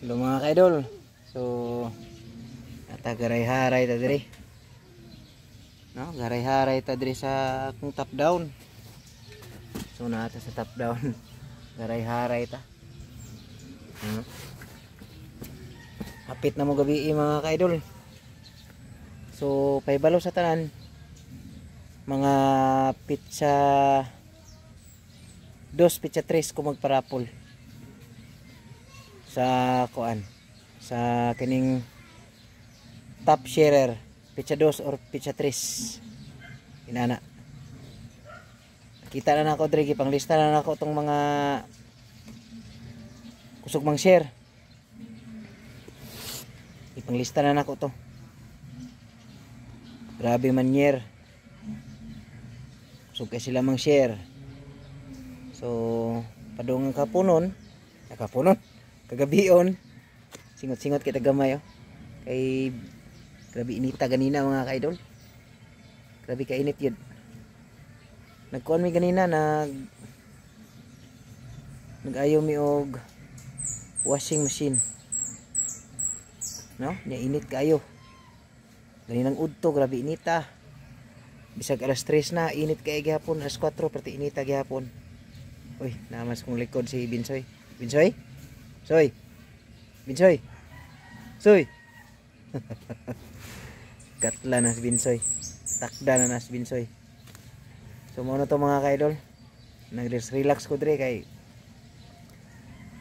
Hello, mga ka-idol. So ata garay-haray ta diri. No, garay-haray ta diri sa akong top down. So naata sa top down. Garay-haray ta. No? Hapit na mo gabi, mga ka-idol. So pahibalo sa tanan, mga pitsa 2, pitsa 3 ko magpa-raffle sa kuan, sa kining top sharer, pitsa 2 or pitsa 3 inana. Kita na nako diri, panglista na nako tong mga kusog mang share. Ipanglista na nako to. Grabe man yer, kusog kay sila mang share. So padung kapunon, kapunon, kagabion, singot-singot kita gamay, oh. Kay grabe inita ganina, mga kaidol. Grabe ka init yun. Nagkuan mi ganina, nag-ayo mi og washing machine, no? Nya init kaayo ganinang udto. Grabe inita, bisag alas 3 na, init kay gihapon. Alas 4 perti inita gihapon. Uy, namas kong likod si Binsoy. Binsoy. Soy. Binsoy. Soy. Katla na si Binsoy. Takda na na si Binsoy. So mao na to, mga ka-idol. Nag-relax ko dre kay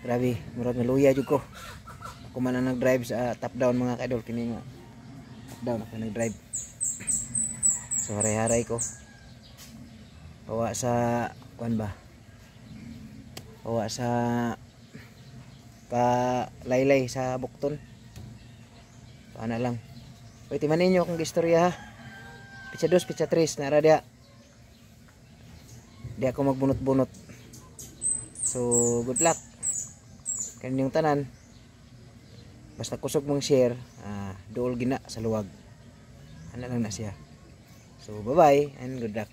grabe, murag naluya jud ko. Ako man ang nag-drive sa top down, mga ka-idol, kini nga. Top down ako nag-drive. So haray-haray ko. Pawa sa kuan ba? Pawa sa pa laylay sa bukton. So ana lang. Uy, timan ninyo akong istorya, ha. Pitsa 2, pitsa 3 nara dia. Di ako magbunot-bunot. So good luck kanyang tanan. Basta kusog mong share, duol gina sa luwag. Ana lang na siya. So bye bye and good luck.